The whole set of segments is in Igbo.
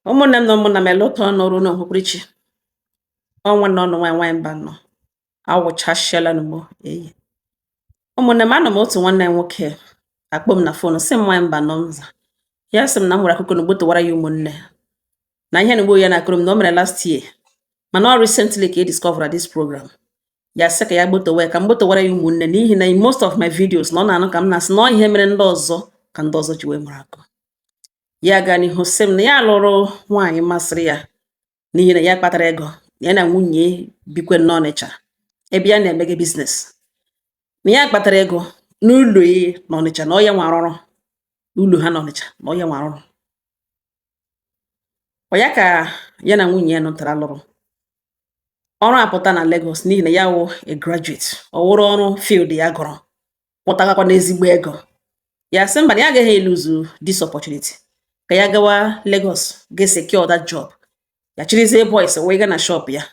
Ụmụnne m na ụmụnna m, ele ụtọ nọrụ n'ohukwurichi ọnwa nọ nụ nwaanyị nwaanyị mba nọ awụchasịala n'ugbo eyi. Ụmụnne m, anọ m otu nwanne m nwoke akpọ m na phone, sị m, "Nwaanyị mba nọ." Nza ya sị m na m nwere akụkọ na ugbo tụwara ya ụmụnne na ihe na ugbo ya na-akụrụ m na o mere last year, mana ọ recently ka e discover this program. Ya sị ka ya gbotowe ka m gbotowara ya ụmụnne, n'ihi na in most of my videos na ọ na-anụ ka m na-asị na ọ ihe mere ndị ọzọ ka ndị ọzọ ji wee mara akụ. Ya gaa n'ihu sị m na ya lụrụ nwaanyị masịrị ya, n'ihi na ya kpatara ego. Ya na nwunye bikwe n'Ọnịcha ebe ya na-emege business, na ya kpatara ego n'ụlọ ya n'Ọnịcha, na ọ ya nwe arụrụ ụlọ ha n'Ọnịcha, na ọ ya nwe arụrụ ọ ya ka ya na nwunye ya nụtara lụrụ ọrụ apụta na Lagos, n'ihi na ya wụ a graduate, ọ wụrụ ọrụ field ya gụrụ pụtagakwa n'ezigbo ego. Ya sị mba, na ya agaghị eluzu this opportunity, ka ya gawa Lagos ga secure that job. Ya chirizie boys wee gaa na shop ya,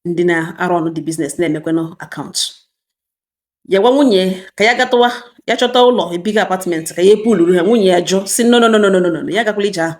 ndị na-arụ ọrụ the business, na-emekwanụ account. Ya gwa nwunye ka ya gatụwa ya chọta ụlọ ebiga apartment ka ya epuluru ha. Nwunye ya jụ, si no, no, no, no, no, no, no, ya gakwala ije ahụ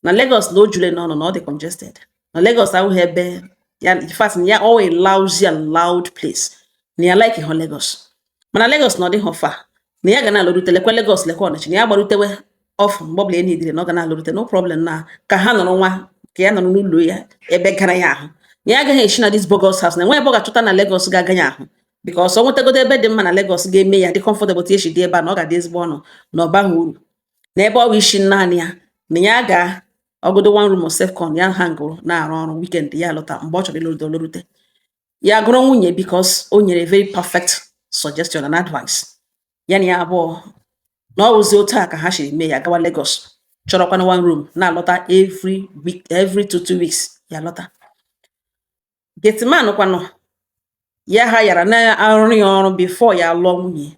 na Lagos, na o jule n'ọnụ, na ọ dị congested, na Lagos ahụghị ebe ya. In fact, na ya always lousy and loud place, na ya like hụ Lagos, mana Lagos na ọ dịghị far, na ya ga na-alụrute. Lekwa Lagos, lekwa Ọnịcha, na ya gbarutewe ọfụ mgbe ọbụla ya nidiri, na ọ ga na-alụrute, no problem, na ka ha nọrọ nwa ka ya nọrọ n'ụlọ ya ebe gara ya ahụ, na ya agaghị esi na this bogus house, na enweghị ebe ọ ga-achọta na Lagos ga-aga ya ahụ, because ọ nwetagodo ebe dị mma na Lagos ga-eme ya dị comfortable tu esi dị ebe a, na ọ ga-adị ezigbo ọnụ, na ọ baghị uru na ebe ọ bụ isi naanị ya, na ya ga ọgodo one room of self con ya hangụrụ na-arụ ọrụ, weekend ya alọta, mgbe ọ chọrọ ịlụrute olorute. Ya gụrụ nwunye because o nyere very perfect suggestion and advice. Ya na ya abụọ na ọ wụzi otu a ka ha siri mee ya gawa Lagos, chọrọkwanụ one room, na-alọta every week, every 2 2 weeks ya lọta. Gateman kwanụ ya ha yara na-arụrụ ya ọrụ before ya lụọ nwunye,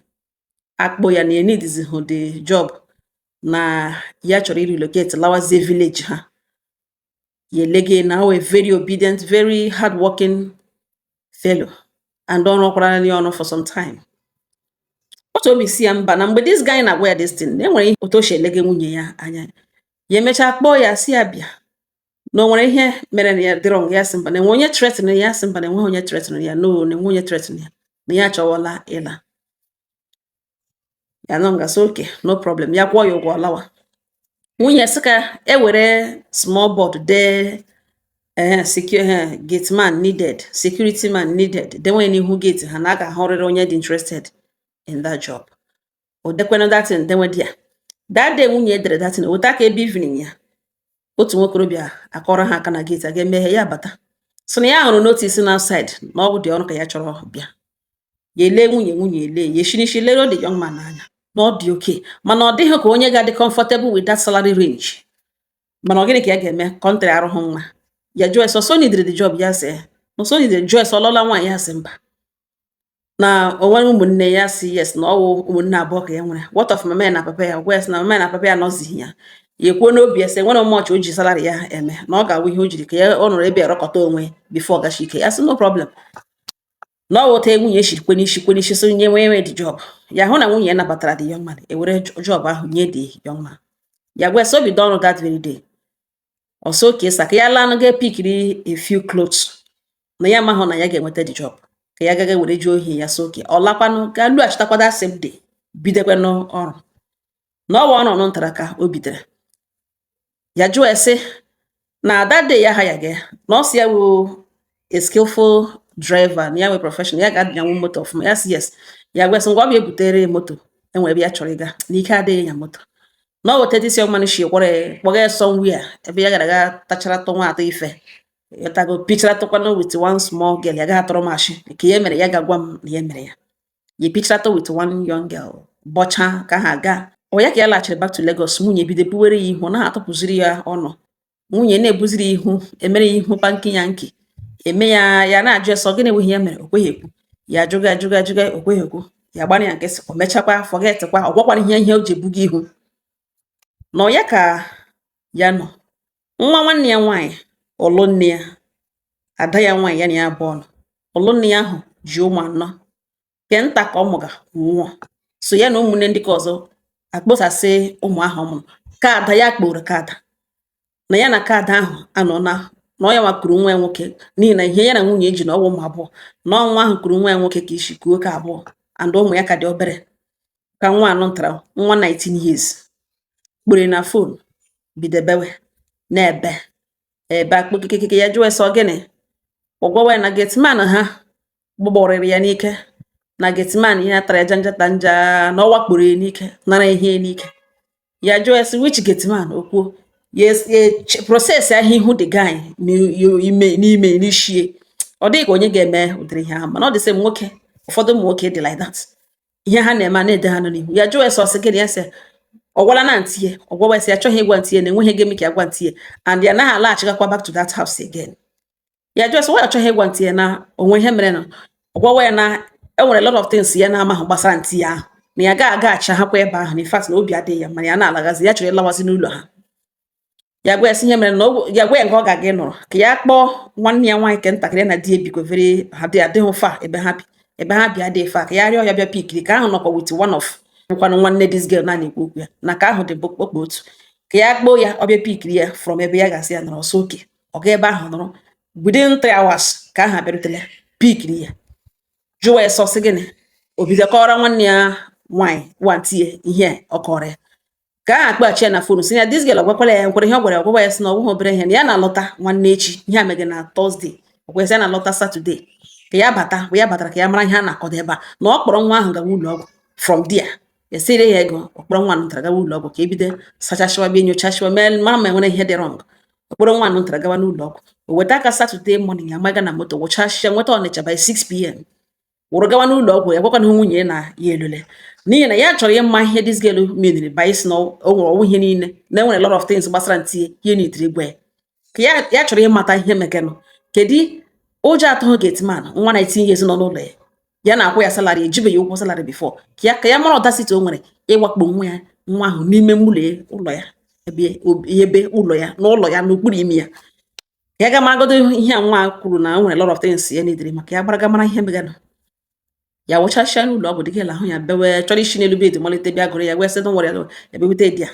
akpọ ya na enidizihụ the job, na ya chọrọ irelocate lawazie village ha. Ya elege na ọ a very obedient, very hardworking fellow, and ọ rụkwara ya ọrụ for some time. Otu obi si ya mba na mgbe this guy na-agwa ya this thing, na enwere ihe otu o si elege nwunye ya anya. Ya emechaa kpọọ ya, si ya bịa, na o nwere ihe mere na ya dị wrong. Ya sị mba, na enwe onye threaten ya. Sị mba, na enweghị onye threaten ya, no, na enwe onye threaten ya, na ya achọwala ịla. Ya nọ nga sị okay, no problem. Ya kwụọ ya ụgwọ lawa. Nwunye sị ka e were small board dee secure gate man needed, security man needed, denwe n'ihu gate ha, na a ga-ahụrịrị onye dị interested in that job. O dekwenụ that thing, denwe dia. That day nwunye dere that thing, weta aka ebe evening ya, otu nwokorobịa akọrọ ha aka na gate, aga emeghe, ya bata, so na ya hụrụ notice na outside, na ọ bụ dị ọrụ ka ya chọrọ bịa. Ya ele nwunye, nwunye ele ya, eshinishi lere the young man anya, na ọ dị okay, mana ọ dịghị ka onye ga-adị comfortable with that salary range. Mana ọ gịnị ka ya ga-eme? Country arụghị nwa ya. Jụọ ese ọsọ needed the job. Ya sị ọsọ needed. Jụọ ese ọlọla nwaanyị. Ya sị mba, na o nwere ụmụnne. Ya sị yes, na ọwụ ụmụnne abụọ ka ya nwere. What of mama ya na papa ya? Gwa ya sị na mama ya na papa ya nọzighị ya. Ya ekwuo n'obi ya sị enwere much o ji salary ya eme, na ọ ga-awụ ihe o jiri ka ya ọ nọrọ ebe erọkọta onwe before gachi ike. Ya sị no problem, na ọ wụta nwunye shiri kwe n'isi, kwe n'isi, so nye nwee the job. Ya hụ na nwunye ya nabatara the young man, ewere job ahụ nye the young man. Ya gwa sị o bido ọrụ that very day. Ọsọ oke sa ka ya laa ga pickiri a few clothes, na ya amahụ na ya ga-enweta the job, ka ya gaga were juo ohi. Ya sị oke, ọ lakwanụ ga lughachitakwa that same day, bidokwanụ ọrụ. Na ọwa ọrụ nụ ntara ka o bidoro. Ya jụọ ese na that day ya hire gị, na ọ sị ya wụ a skillful driver, na ya nwe profession, ya ga-anyanwu moto ọfụma. Ya sị yes. Ya gwa sị ngwa, ọ bịa ebutere moto enwere ebe ya chọrọ ịga, na ike adịghị ya moto, na ọ weta this young man shi kwọrọ ya kpọga ya somewhere ebe ya gara aga tachara tụ nwa atọ ife yọtago pichara tụkwanụ with one small girl. Ya gaghị atụrụ m ashị nke ya mere, ya ga-agwa m na ya mere ya ya pichara tụ with one young girl bọcha ka ha gaa. Ọ ya ka ya laghachiri back to Lagos. Nwunye bido buwere ya ihu, ọ naghị atụpụziri ya ọnụ. Nwunye na-ebuziri ya ihu, emere ya ihu panki ya nki eme ya. Ya na-ajụ ya sọ gịnị bụ ihe ya mere. O kweghị ekwu. Ya ajụga, ajụga, ajụga, o kweghị ekwu. Ya gbara ya nkịsị. O mechakwa forget kwa, ọ gwakwara ihe ihe o ji ebuga ihu na ọ ya ka ya nọ. Nwa nwanne ya nwaanyị, ụlụ nne ya, ada ya nwaanyị, ya na ya abụọ nọ. Ụlụ nne ya ahụ ji ụmụ anọ, nke nta ka ọ mụga nwụọ, so ya na ụmụnne ndị ka ọzọ akpọsasị ụmụ ahụ ọ mụrụ ka ada ya kporo ka ada. Na ya na kaadị ahụ anọ na ọ ya nwakuru nwa ya nwoke, n'ihi na ihe ya na nwunye ji na ọwụ ụmụ abụọ, na ọnwa ahụ kuru nwa ya nwoke ka isi kuo ka abụọ, and ụmụ ya ka dị obere, ka nwa anọ ntara nwa 19 years kpere na phone, bido bewe na-ebe ebe akpụkekeke. Ya jụọ sọ gịnị, ọ gwawa ya na gateman ha gbọgbọrịrị ya n'ike, na gateman ya tara ya njata nja, na ọ wakporo ya n'ike, nara ihe n'ike. Ya jụọ ya sị, "Which gateman?" O kwuo ya process ahụ ihu the guy n'ime n'ime n'ishie. Ọ dịghị ka onye ga-eme ụdịrị ihe ahụ, mana ọ dị sị nwoke, ụfọdụ ụmụ nwoke dị like that, ihe ha na-eme a na-ede ha nọ n'ihu. Ya jụọ ya sị, ọsị gịnị? Ya sị ọ gwala na ntị ya, ọ gwawa ya sị ya achọghị ịgwa ntị ya na enweghị ga-eme ka ya gwa ntị ya, and ya anaghị alaghachikwa back to that house again. Ya jụọ sị nwa ya achọghị ịgwa ntị ya na onwe ihe mere, na ọ gwawa ya na e nwere a lot of things ya na-amaghị gbasara ntị ya ahụ, na ya ga-agaghachi hapụ ebe ahụ, na in fact na obi adịghị ya mana ya na-alagazi, ya chọrọ ịlawazi n'ụlọ ha. Ya gwa ya sị ihe mere na ya gwa ya nke ọ ga-aga ịnọrọ, ka ya kpọọ nwanne ya nwaanyị nke ntakịrị ya na di ebikwa very ha dị adịghị fa ebe ha bi adịghị fa, ka ya rịọ ya bịa pickiri, ka ahụ nọkwa with one of bụkwanụ nwanne this girl na na-ekwu okwu ya, na ka ahụ dị okpokpo otu, ka ya kpọọ ya, ọ bịa pickiri ya from ebe ya ga-asị ya nọrọ. Ọsọ oke ọ ga ebe ahụ nọrọ within 3 hours ka ahụ abịarutela, pickiri ya. Jụwa ya sọ sị gịnị, o bido kọrọ nwanne ya nwaanyị nwantie ihe ọ kọrọ ya, ka a akpọghachi ya na phone, sị ya this girl ọgwakwala ya nkwere ihe ọ gwara ya. Ọgwagwa ya sị na ọ bụghị obere ihe, na ya na-alọta nwanne echi. Ihe a megị na Thursday, ọgwa ya sị ya na-alọta Saturday, ka ya bata. Mgbe ya batara, ka ya mara ihe a na-akọdo ebe a, na ọ kpọrọ nwa ahụ gawa ụlọ ọgwụ. From there esiri ya ego, ọ kpọrọ nwa ntara gawa ụlọ ọgwụ, ka ebido sachasịwa, bịa nyochasịwa, mee mara ma enwere ihe dị wrong. Ọ kpọrọ nwa ntara gawa n'ụlọ ọgwụ. O weta aka Saturday morning, ya maga na moto, wụchasịa, nweta Ọnịcha by 6 p.m., wụrụ gawa n'ụlọ ọgwụ. Ya gwakwana nwunye na ya elole, n'ihi na ya chọrọ ịma ihe this girl meniri by sị na o nwere ọwụ ihe niile, na enwere lot of things gbasara ntinye ihe n'itiri gwa ya, ka ya chọrọ ịmata ihe megenụ. Kedu ụjọ atụghị gateman nwa 19 years nọ n'ụlọ ya, ya na-akwụ ya salary, ejibeghị ụgwọ salary before, ka ya mara audacity o nwere ịwakpo nwa ya, nwa ahụ n'ime ụlọ ya, ebe ụlọ ya, n'ụlọ ya, n'okpuru imi ya. Ya ga maragodo ihe a nwa kwuru na o nwere lot of things ya n'idiri maka ya gbaraga mara ihe meganụ. Ya wụchasịa n'ụlọ ọgwụ, dịka ahụ ya bewe, chọrọ isi n'elu bed malite bịa gụrụ ya, wee sị don't worry, ya bịa di ya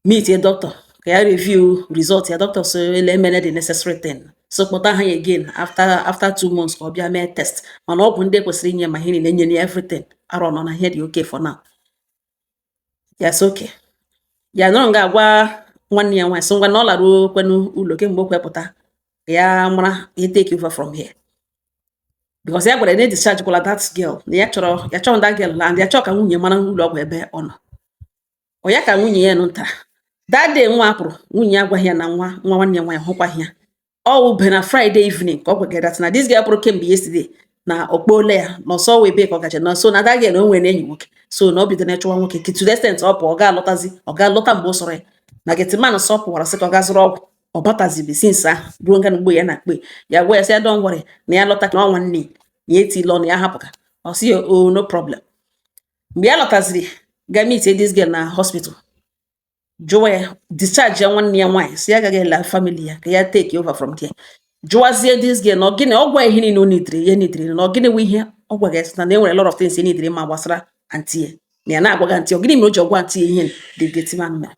meet a doctor ka ya review result ya. Doctor so ele emene the necessary thing, so kpọta ha ya again after 2 months ka ọ bịa mee test, mana ọgwụ ndị kwesịrị inye ma ihe niile enye ya, everything arọ nọ na ihe dị okay for now. Ya sị okay. Ya nọrọ nga agwa nwanne ya nwaanyị sị ngwa na ọ laruo kwenu ụlọ kemgbe o kwepụta ka ya mara ihe take over from here, because ya gwara ya na discharge kwala that girl, na ya chọrọ, ya chọrọ that girl, and ya chọrọ ka nwunye mara ụlọ ọgwụ ebe ọ nọ. Ọ ya ka nwunye ya nụ ntara that day nwa pụrụ, nwunye ya agwaghị ya na nwa nwanne ya nwaanyị hụkwaghị ya. Ọ wụ na Friday evening ka ọ gwagara that na this girl pụrụ kemgbe yesterday, na okpole ya na ọsọ wee ebe ka ọ gaje na so na that girl na o nwere enyi nwoke, so na ọ bidoro ịchọwa nwoke to the extent ọ pụọ, ọ ga-alọtazi, ọ ga-alọta mgbe ọ sọrọ ya. Na gateman sọ pụwara sị ka ọ ga zụrụ ọgwụ, ọ batazibi since ahụ ruo nga mgbe ya na-akpe ya. Gwa ya sị ya don't worry, na ya lọta, na ọ nwanne ya etila ọnụ, ya hapụ ka ọ sị ya, "Oh, no problem." Mgbe ya lọtaziri, ga meet this girl na hospital, jụwa ya, discharge ya nwanne ya nwaanyị, si ya agaghị ele family ya, ka ya take over from there. Jụwazie this girl na ọ gịnị, ọ gwa ihe niile o nidiri ya nidiri, na ọ gịnị wụ ihe ọ gwaga ya, sị na e nwere a lot of things ya nidiri ma gbasara aunty ya, na ya na-agwaga aunty ya. Ọ gịnị mere o ji ọgwa aunty ya ihe the gateman mere?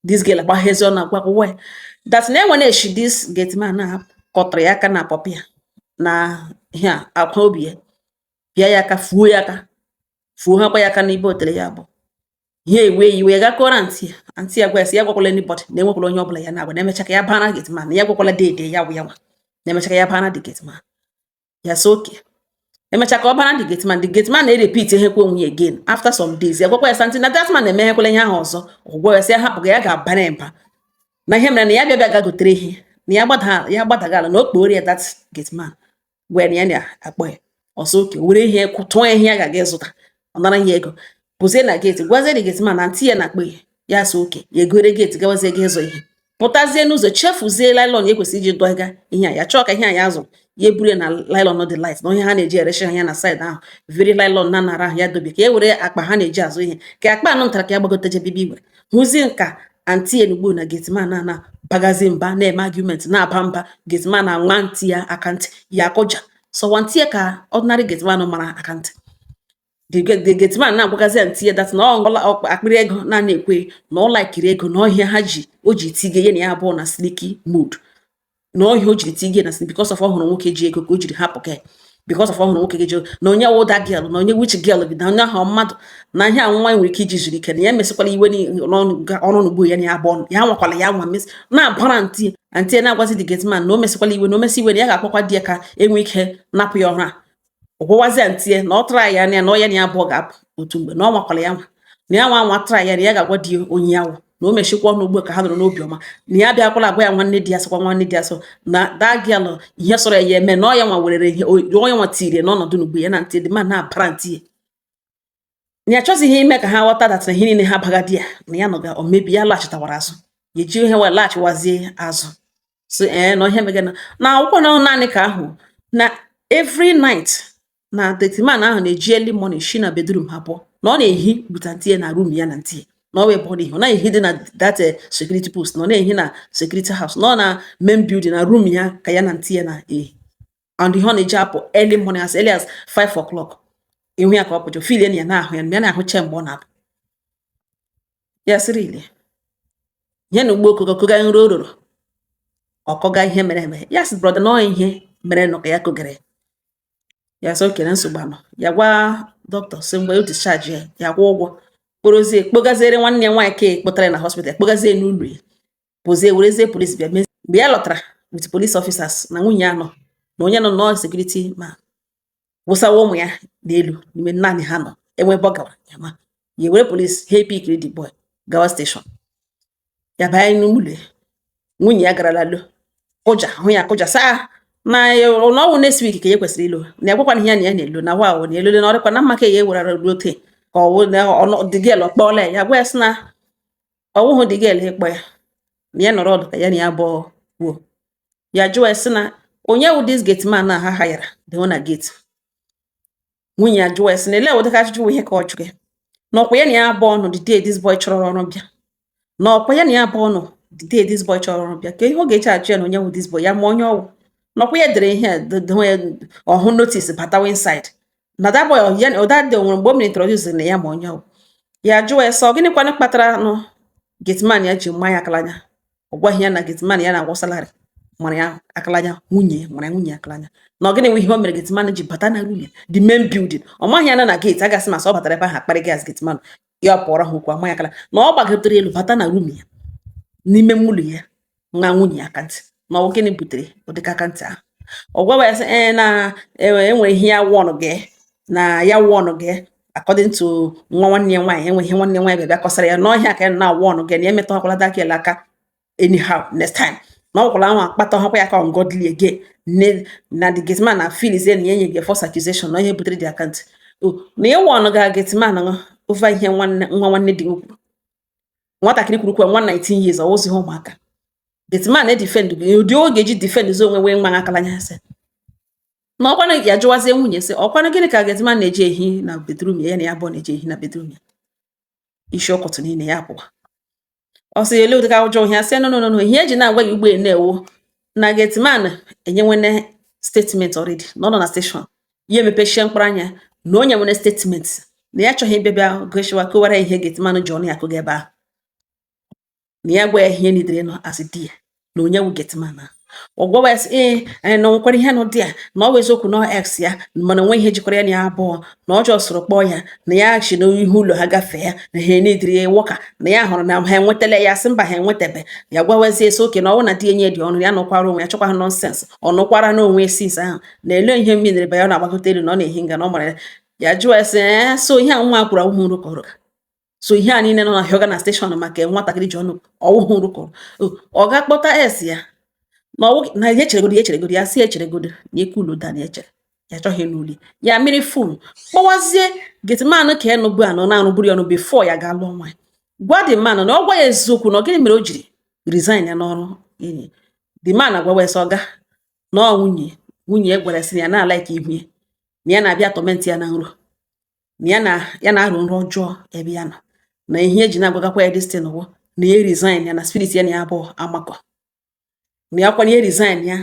This girl agbaghezi ọ na-agwa ụwa ya that na enwe na-eshi this gateman na kọtara ya aka na pọpị ya na ihe a akwa obi ya, pịa ya aka, fuo ya aka, fuo hakwa ya aka n'ibe otere ya bụ ihe ewe iwe. Ya ga kọrọ aunty ya. Aunty ya gwa ya sị ya gwakwala anybody, na enwekwala onye ọbụla ya na-agwa, na-emecha ka ya bara gateman, na ya gwakwala dede ya wụ ya nwa, na-emecha ka ya bara the gateman. Ya sị okay. Emecha ka ọ bara the gateman, the gateman na-erepeat ihe kwe onwe ya again. After some days, ya gwakwa ya sị aunty na that man na-emeghekwala ihe ahụ ọzọ. Ọ gwa ya sị ya hapụ ya, ga-abara ya mba na ihe mere na ya bịa ga gotere ihe, na ya gbada, ya gbadaga ala, na o kporo ya. That gateman gwa ya na ya na-akpọ ya ọsọ oke were ihe tụọ ya ihe ya ga-aga ịzụta, ọ nara ya ego, pụzie na gate, gwazie the gateman na aunty ya na-akpọ ya. Ya sị okay. Ya egore gate, gawazie ga ịzụ ihe, pụtazie n'ụzọ, chefuzie nylon ya ekwesịrị iji dọga ihe a. Ya chọọ ka ihe a ya zụrụ, ya eburu ya na nylon dị light, na ihe ha na-eji erechi ha ya na side ahụ, very nylon na nara ahụ ya dobe, ka e were akpa ha na-eji azụ ihe, ka akpa anụ ntara, ka ya gbagote jebibe iwere hụzie nka aunty ya n'ugbo na gateman na bagazi mba, na-eme argument, na-aba mba. Gateman na-anwa aunty ya aka ntị, ya akụja sọwa aunty ya ka ordinary gateman mara aka ntị. The gateman na-agwagazi aunty ya that na ọ akpịrị ego na ekwe na ọ likeri ego na ọhịa ha ji o ji tige ya na ya abụọ na sneaky mood, na ọhịa o jiri tige na because of ọ hụrụ nwoke ji ego ka o jiri hapụ ka because of ọ hụrụ nwoke ji ego, na onye wụ that girl, na onye which girl bi na onye ahụ mmadụ na ihe a nwa nwere ike iji zuru ike, na ya emesịkwala iwe n'ọrụ ọrụ n'ugbo ya na ya abụọ ya nwakwala ya nwa mes na-abara aunty. Aunty na-agwazi the gateman na o mesịkwala iwe, na o mesị iwe, na ya ga-akpọkwa di ya ka enwe ike napụ ya ọrụ a. Ọ gwawazi aunty ya na ọ tara ya anya na ọ ya na ya abụọ ga-apụ otu mgbe, na ọ nwakwala ya nwa, na ya nwa nwa tara ya, na ya ga-agwa di ya onye ya wụ, na o mechikwa ọnụ ugbu a ka ha nọrọ n'obi ọma, na ya bịakwala agwa ya nwanne di ya, sịkwa nwanne di ya so na that girl ihe sọrọ ya eme, na ọ ya nwa werere ihe ọ ya nwa tiri n'ọnọdụ n'ugbu ya na aunty dị ma na-abara aunty ya, na ya achọzighị ime ka ha ghọta that na ihe niile ha baga di ya na ya nọga o mebi ya laghachitawara azụ, ya eji ihe wee laghachiwazie azụ. So ee, na ihe megana na akwụkwọ na naanị ka ahụ na every night na the man ahụ na-eji early morning shi na bedroom ha pụọ, na ọ na-ehi with aunty ya na room ya na aunty ya, na ọ wee ebe ọ na-ehi, ọ naghị ehi dị na that security post, na ọ na-ehi na security house, na ọ na main building na room ya ka ya na aunty ya na-ehi. And ihe ọ na-eji apụ early morning, as early as 5 o'clock, ihu ya ka ọ pụcha feel ya na-ahụ ya, ya na-ahụcha mgbe ọ na-apụ. Ya sịrị ile ihe na ugbo okogo koga nro roro ọkọga ihe mere eme. Ya sị, brother, na ihe mere nọ ka ya kogere ya. Sị okere nsogbu anọ ya gwa dọkịta sị mgbe o discharge ya, ya kwụọ ụgwọ kporozie kpogaziere nwanne ya nwaanyị ka kpụtara ya na hospital, kpogazie n'ụlọ ya, pụzie werezie police bịa mezi. Mgbe ya lọtara with police officers na nwunye ya nọ na onye nọ nọọ security ma wụsawa ụmụ ya n'elu n'ime naanị ha nọ enwe ebe ọ gawara ya ma ya were police ha epikiri the boy gawa station. Ya banye n'ụlọ ya, nwunye ya garala lo kụja hụ ya kụja saa na n'ọwụ next week ka ya kwesịrị ilo, na ya gwakwana ya na ya na-elo na wa na elole na ọ dịkwa na mma ka ya ewerara ruo te ka ọ wụ na the girl kpọọla ya. Ya gwa ya sị na ọwụhụ the girl ịkpọ ya, na ya nọrọ ọdụ ka ya na ya abụọ kwuo. Ya jụọ ya sị na onye wụ this gate man na ha hayara dewe na gate. Nwunye ya jụọ ya sị na ele ụdịka ajụjụ wụ ihe ka ọ jụrụ ya, na ọkwa ya na ya abụọ nọ the day this boy chọrọ ọrụ bịa, na ọkwa ya na ya abụọ nọ the day this boy chọrọ ọrụ bịa, ka ihe ọ ga-eji ajụ ya na onye wụ this boy, ya ma onye ọwụ, nakwa ya dere ihe a dewe ya ọhụ notice batawa inside na that boy ya that day nwere mgbe o mere introduce na ya ma onye ọwụ. Ya jụọ ya sị ọ gịnịkwanụ kpatara nụ gateman ya ji mma ya akalanya. Ọ gwaghị ya na gateman ya na-agwọ salary mara ya akalanya, nwunye mara nwunye akalanya, na ọ gịnị nwe ihe o mere gateman ji bata na room ya, the main building. Ọ maghị ya na na gate agasị ma sọ ọ batara ebe ahụ akparị gị as gateman ya pụọrọ ha okwu ama ya akala, na ọ gbagotere elu bata na room ya n'ime ụlọ ya nwa nwunye ya aka ntị, na ọ gịnị butere ụdịka aka ntị ahụ. Ọ gwawa ya sị ee, na enwere ihe ya wọnụ gị na ya wọnụ gị according to nwa nwanne ya nwaanyị, enwe ihe nwanne ya nwaanyị bịa kọsara ya n'ọhịa ka ya na wọnụ gị na ya emetụkwala that aka anyhow next time, na ọ gwara ahụ akpata ọhakwa ya ka ungodly again ne na the gateman na feel say na ya enye gị false accusation na ihe butere the account o na ịwọnụ ga gateman ṅụ over ihe nwanne nwa nwanne dị kwuru, nwatakịrị kwuru kwa nwa 19 years, ọ wụzighị ụmụaka. Gateman na defend ụdị oge eji defend zo onwe wee nwa akala anya sị na ọkwanụ ya jụwazie nwunye sị ọkwanụ gịnị ka gateman na-eji ehi na bedroom ya, ya na ya abụọ na-eji ehi na bedroom ya isi ọkụtụ niile ya pụwa. Ọ sị ele ụdịka ụjọ ihe sị no, no, no, no, ihe eji na-agwa gị ugbo na-ewu na gateman enyenwene statement already na ọ nọ na station ya emepechie mkpụrụ anya na onye nwere statement na ya achọghị ịbịa bịa goshiwa kowara ihe gateman ji ọnụ ya akụga ebe ahụ, na ya gwa ya ihe nidere nọ as di ya na onye wụ gateman ahụ. Ọ gwawa ya sị ee anyị na nwekwara ihe nọ di ya na ọ bụ eziokwu na ex ya, mana onwe ihe jikwara ya na ya abụọ, na ọ jọsụrụ kpọọ ya na ya si n'ihu ụlọ ha gafee ya na ha enidiri ya wọka na ya hụrụ na ha enwetala ya, sị mba ha enwetebe. Ya gwawazie sị oke na ọwụ na di enye dị ọnụ ya nụkwara onwe ya chọkwa ha nonsense, ọ nụkwara n'onwe sis ahụ na ele ihe mmiri ba ya ọ na-agbagote elu na ọ na-ehi nga na ọ mara ya. Ya jụọ ya sị ee, so ihe a nwa kwuru awụghị nrụ kọrọ, so ihe a niile nọ na hịọga na station maka nwatakịrị ji ọnụ ọwụghị nrụ kọrọ, ọ ga-akpọta es ya na ọwụ na ihe echeregodo ya echeregodo ya sị echeregodo na eke ụlọ da na echere ya achọghị n'uli ya mmiri phone kpọwazie gateman ka ya nụbu anọ na-arụburu ya ọnụ before ya ga lụọ nwaanyị, gwa the man na ọ gwa ya eziokwu na ọ gịnị mere o jiri resign ya n'ọrụ enyi. The man agwawa ya sị ọga na ọ nwunye nwunye ya gwara sị na ya na-alike ihu ya, na ya na-abịa torment ya na nro, na ya na ya na-arụ nrọ ọjọọ ebe ya nọ, na ihe eji na-agwagakwa ya this thing wụ na ya resign ya na spirit ya na ya abụọ amakọ, na ya kwana ya resign ya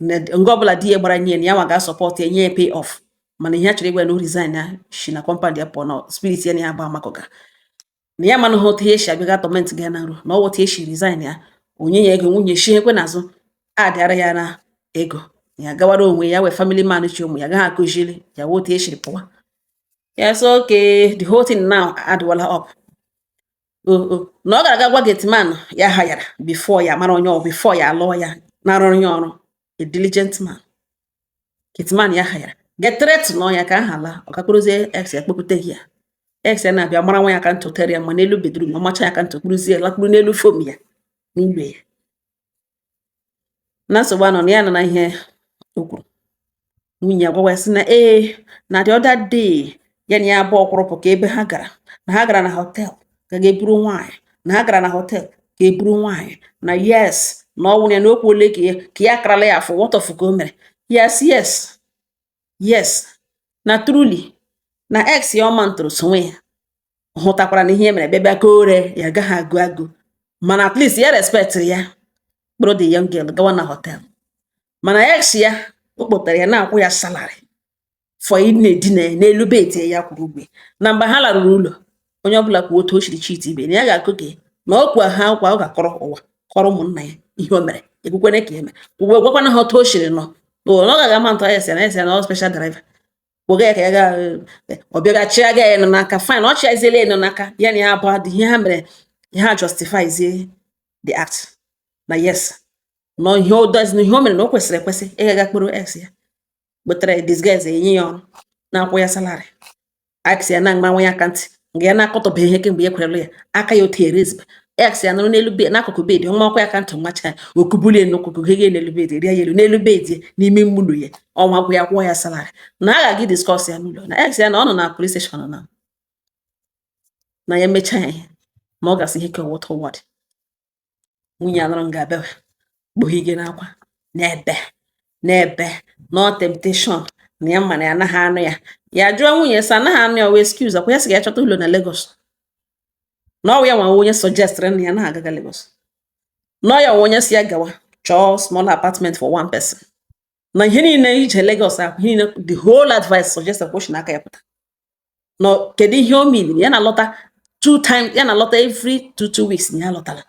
na nga ọbụla di ya gbara nye ya na ya nwa ga-asupport ya, nye ya pay off. Mana ihe a chọrọ ịgwa ya na o resign ya shi na compound ya pụọ, na spirit ya na ya bụ amakọga na ya manụghị otu ihe esi abịa torment gị na nro, na ọ otu esi resign ya, onye ya ego, nwunye shi ekwe n'azụ adịara ya na ego ya gawara onwe ya, wee family man chi ụmụ ya gaghị akụziri ya wee otu esiri pụwa ya. So okay, the whole thing now adịwala up o na ọ gara aga gwa gateman ya hayara before ya mara onye ọ, before ya alụọ ya, na-arụrụ ya ọrụ, a diligent man. Gateman ya hayara get threat nọ ya ka aha la ọ gakwuruzie ex ya, kpọpụteghị ya. Ex ya na-abịa mara nwa ya ka ntụ tere ya ma n'elu bedroom, ọmacha ya ka ntụ kpụrụzie lakpuru n'elu foam ya n'ụlọ ya. Na nsogbu anọ na ya nọ na ihe o kwuru, nwunye ya gwawa ya sị na ee, na the other day ya na ya abụọ kwụrụpụ ka ebe ha gara, na ha gara na hotel ka ga-eburu nwaanyị, na ha gara na hotel ka eburu nwaanyị, na yes, na ọ nwụrụ ya na okwu ole ka ya karala ya afọ. What of ka o mere? Yes, na truly na ex ya ọma ntụrụ sonwe ya hụtakwara na ihe e mere bịa bịa kore ya agaghị agụ agụ, mana at least ya respect ya, kpọrọ the young girl gawa na hotel. Mana ex ya o kpọtara ya na-akwụ ya salary for ị na-edina ya n'elu bed ya kwụrụ ụgwọ. Na mgbe ha laruru ụlọ, onye ọbụla kwuo otu o siri cheat ibe na ya ga-akụ ka na ọ kwa ha kwa, ọ ga-akọrọ ụwa, kọrọ ụmụnna ya ihe o mere, ekwukwene ka eme uwe, gwakwana ha otu o siri nọ na ọ gaghị ama ntụ ya si na ya si na ọ special driver kpọga ya ka ya ga ọ bịa chịa ya nọ n'aka. Fine, ọ chịaziela ya nọ n'aka ya na ya abụọ dị ihe ha mere ha justifyzie the act, na yes, na ihe o does, na ihe o mere na o kwesịrị ekwesị ịgaga kpọrọ ex ya kpụtara ya disguise, enye ya ọrụ na-akwụ ya salary. Ex ya na-agba ya aka ntị nga ya na-akọtọbe ihe kemgbe ya kwerelụ ya aka ya otu erezbe. Ex ya nọrọ n'elu bed, n'akụkụ bed, ọnwa ọkwa ya aka ntị macha ya, okubulie n'ụkwụ gege n'elu bed, rie ya elu n'elu bed n'ime mgbulu ya, ọnwa gwụ ya kwụọ ya salary. Na a ga-aga discuss ya n'ụlọ na ex ya na ọ nọ na police station na ya emechaa ya ihe na ọ gasị ihe ka wọta wọd. Nwunye ya nọrọ nga abịa kpoghige n'akwa n'ebe n'ebe no temptation na ya ma na ya anaghị anụ ya. Ya jụọ nwunye sị anaghị anụ ya wee excuse akwa ya sị ga ya chọta ụlọ na Lagos, na ọ ya nwa onye suggestịrị na ya anaghị agaga Lagos, na ọ ya nwa onye si ya gawa chọọ small apartment for one person, na ihe niile ije Lagos ahụ, ihe niile, the whole advice suggested kwụsị n'aka ya pụta. Na kedu ihe o mean ya na-alọta two times, ya na-alọta every 2 2 weeks, na ya lọtara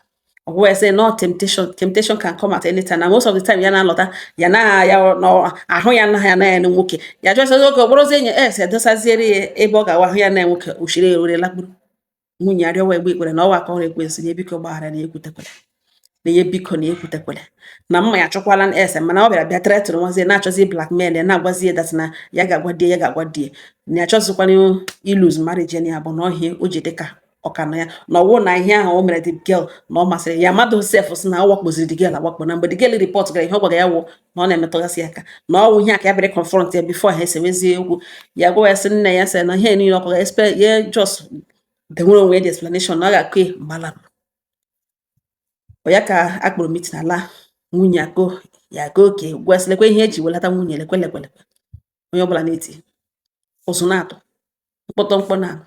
ọgwụ ya sị no temptation, temptation can come at any time, na most of the time ya na-alọta ya na ya na ahụ ya anaghị anaghị ya nwoke ya jụọ oge ọkpọrọzi enyi es edosaziere ya ebe ọ ga-awa ahụ ya na nwoke oshiri ewere lakpuru. Nwunye arịọwa egbe ikpere na ọwa aka ọrụ ekwensu na ebiko gbaghara, na ekwutekwele na ihe, biko na ekwutekwele na mma ya achọkwala ese. Mana ọ bịara bịa threatụrụ nwazie na-achọzi blackmail ya, na-agwazi ya that na ya ga-agwa di ya, ga-agwa di ya na ya achọzikwana ilose marriage ya, na ya bụ na ọhịa o ji dịka ọka na ya na ọwụ na ihe ahụ o mere the girl na ọ masịrị ya. Mmadụ sef sị na ọ wakpoziri the girl awakpo, na mgbe the girl report gara ihe ọ gwara ya wụ na ọ na-emetụgasị aka, na ọ wụ ihe a ka ya bịara confront ya before ha esewezie okwu. Ya gwa ya sị nne ya sị na ihe niile ọ kọga explain ya, just denwere onwe ya the explanation na ọ ga-akụ ya mgbe ala ọ ya ka a kpọrọ meeting ala. Nwunye akọ ya go oke gwa sị lekwe ihe eji welata nwunye, lekwe lekwe lekwe, onye ọbụla na-eti ụzụ na-atụ mkpọtọ mkpọ na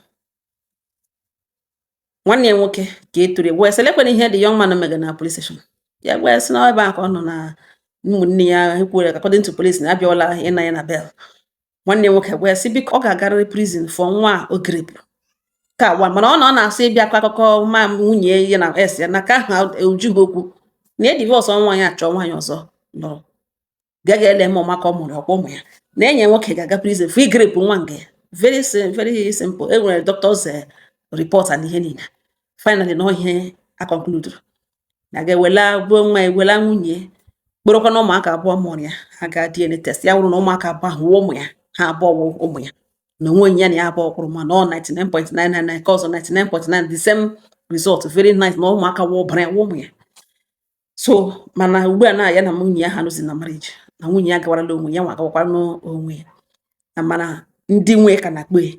nwanne ya nwoke ka e toro gwa sị lekwe ihe the young man mega na police station. Ya gwa ya sị na ebe ahụ ka ọ nọ na ụmụnne ya ekwuere according to police na abịawala ịna ya na bail. Nwanne ya nwoke gwa ya sị biko, ọ ga-agarịrị prison for nwa a o grepụrụ ka wa, mana ọ na ọ na-asị ịbịa akọ akụkọ ma nwunye ya na es ya na ka ahụ ejughị okwu na e divorce nwaanyị achọ nwaanyị ọzọ lụrụ gaga ele ma ọmaka ọ mụrụ ọkwa ụmụ ya, na enyi ya nwoke ga-aga prison for igrepụ nwa nga ya. Very simple, e nwere doctors report and ihe niile. Finally, na ihe a conclude na ga-ewela gbuo nwa, ewela nwunye kpọrọkwa na ụmụaka abụọ mụrụ ya, ha ga DNA test, ya wụrụ na ụmụaka abụọ ahụ wụ ụmụ ya, ha abụọ wụ ụmụ ya, na onwe onye ya na ya abụọ kwụrụ, ma na ọ 99.999 ka ọzọ 99.9, the same result, very nice, na ụmụaka wụ ọbara ya, wụ ụmụ ya. So mana ugbu a na ya na nwunye ya ha nọzi na marriage, na nwunye ya gawarala onwe ya, nwa gawakwara n'onwe ya, na mana ndị nwe ka na-akpọ ya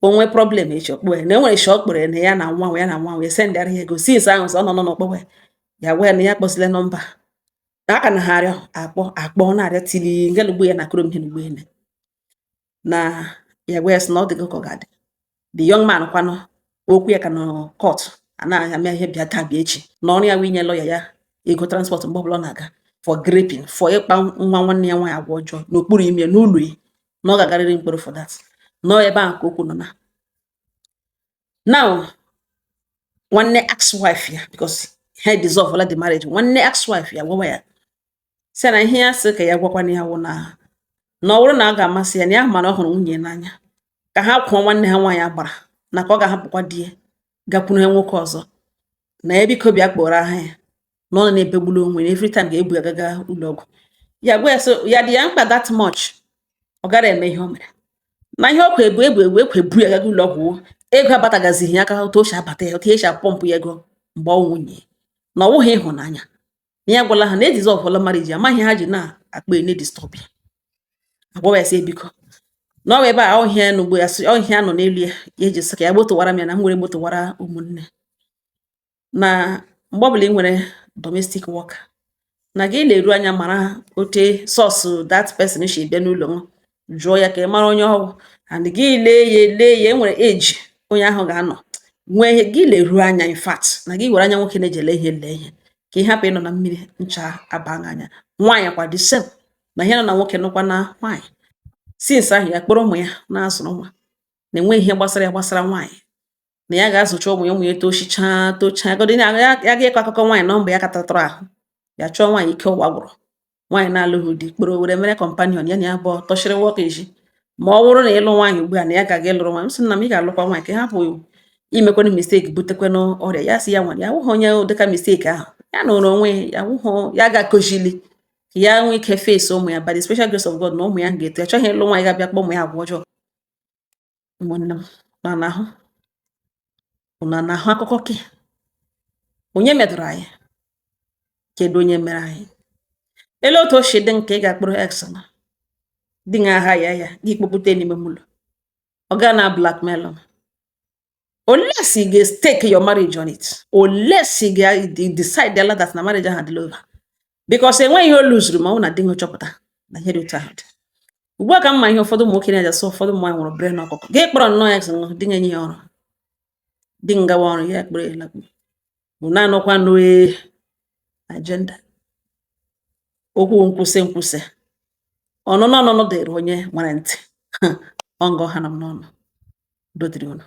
onwe problem echi ọkpọ ya, na enwere shi ọ kpọrọ ya na ya na nwa ya na nwa ya sendara ya ego since ahụ sọ ọ nọ nọ n'ọkpọwa ya. Ya gwa ya na ya kpọsịla nọmba na aka na ha arịọ akpọ akpọ na-arịọ tili ngelugbo ya na akụrụ m ihe n'ugbo ene na ya gwa ya sị na ọ dịgo ka ọ ga-adị. The young man kwanụ okwu ya ka nọ court anaghị ame ihe bịa taa bịa echi, na ọrụ ya wụ inye lawyer ya ego transport mgbe ọbụla ọ na-aga for graping, for ịkpa nwa nwanne ya nwaanyị agwa ọjọọ n'okpuru ime n'ụlọ ya. Na ọ ga-agarịrị mkpọrọ for that. Nọ ebe ahụ ka okwu nọ na now. Nwanne ex-wife ya, because ha dissolve the marriage, nwanne ex-wife ya gwawa ya sị na ihe ya sị ka ya gwakwana ya wụ na ọ bụrụ na ọ ga-amasị ya, na ya ma na ọ hụrụ nwunye n'anya, ka ha kwụọ nwanne ha nwaanyị agbara, na ka ọ ga-ahapụkwa di ya gakwuru ha nwoke ọzọ, na ya biko bịa kpọrọ aha ya, na ọ na-ebegbulu onwe ya every time, ga-ebu ya gaga ụlọ ọgwụ. Ya gwa ya so ya dị ya mkpa that much, ọ gara eme ihe o mere na ihe ọkwa ebu ebu ebu ekwe ebu ya gaga ụlọ ọgwụ. Ego abatagazighị ya aka otu o si abata ya, otu esi apọmpụ ya ego mgbe ọ nwunye, na ọ wụghị ịhụnanya. Na ya gwala ha na edissolvela marriage, amaghị ha ji na-akpa na-edisturb ya. Agwawa ya sị biko, na ọ bụ ebe a ọhịa n'ugbo ya sị ọhịa nọ n'elu ya, ya eji sị ka ya gbotowara m ya, na m were gbotowara ụmụnne, na mgbe ọbụla ị nwere domestic worker, na gị leruo anya mara ote source that person si bịa n'ụlọ m, jụọ ya ka ị mara onye ọwụ, and gị lee ya, lee ya, enwere age onye ahụ ga-anọ nwee ihe gị leruo anya. In fact, na gị were anya nwoke na-eji ele ihe, lee ihe, ka ị hapụ ịnọ na mmiri ncha aba gị anya. Nwaanyị kwa the same, na ihe nọ na nwoke nọkwa na nwaanyị. Since ahụ ya kpọrọ ụmụ ya na-azụrụ nwa, na enweghị ihe gbasara ya gbasara nwaanyị, na ya ga-azụcha ụmụ ya, ụmụ ya tochichaa tochaa godi ya ya ga ịkọ akụkọ nwaanyị nọ mgbe ya katatụrụ ahụ, ya chọọ nwaanyị ike ụwa gwụrụ, nwaanyị na-alụghị di, kpọrọ were mere companion ya, na ya abụọ tọchịrị nwoke eji. Ma ọ bụrụ na ịlụ nwaanyị ugbu a, na ya ga-aga ịlụrụ nwaanyị, m sị nna m, ị ga-alụkwa nwaanyị ka ị hapụ imekwanụ mistake butekwanụ ọrịa. Ya sị ya nwere ya wụghị onye dịka mistake ahụ ya nọrọ onwe ya, wụhụ ya ga-akụzili ka ya nwee ike face ụmụ ya. By the special grace of God, na ụmụ ya ga-eto, ya chọghị ịlụ nwaanyị ga-abịa kpọọ ụmụ ya agwa ọjọọ. Ụmụnne m, na na-ahụ unu na-ahụ akụkọ ke onye medụrụ anyị? Kedu onye mere anyị? Ele otu o si dị nke ị ga-akpụrụ ex na di gị agha ya, ya gị kpọpụta n'ime ụlọ, ọ gaa na blackmail m, unless ị ga-stake your marriage on it, unless ị ga-decide that na marriage ahụ adịla over, because enweghị ihe o luzuru ma ọ bụ na di gị chọpụta na ihe dị otu ahụ dị. Ugbu a ka mma ihe ụfọdụ ụmụ nwoke na-eji asị ụfọdụ ụmụ nwaanyị nwere brain ọkụkọ. Gị kpọrọ nnọọ ex di gị, enye ya ọrụ, di m gawa ọrụ, ya kpere ya lakpuo. Unu anọkwa n'oe agenda okwu nkwụsị nkwụsị, ọnụnụ ọnụnụ dịrị onye nwere ntị. Ọ ngọ ha nọ m n'ọnụ. Udo dịrị unu.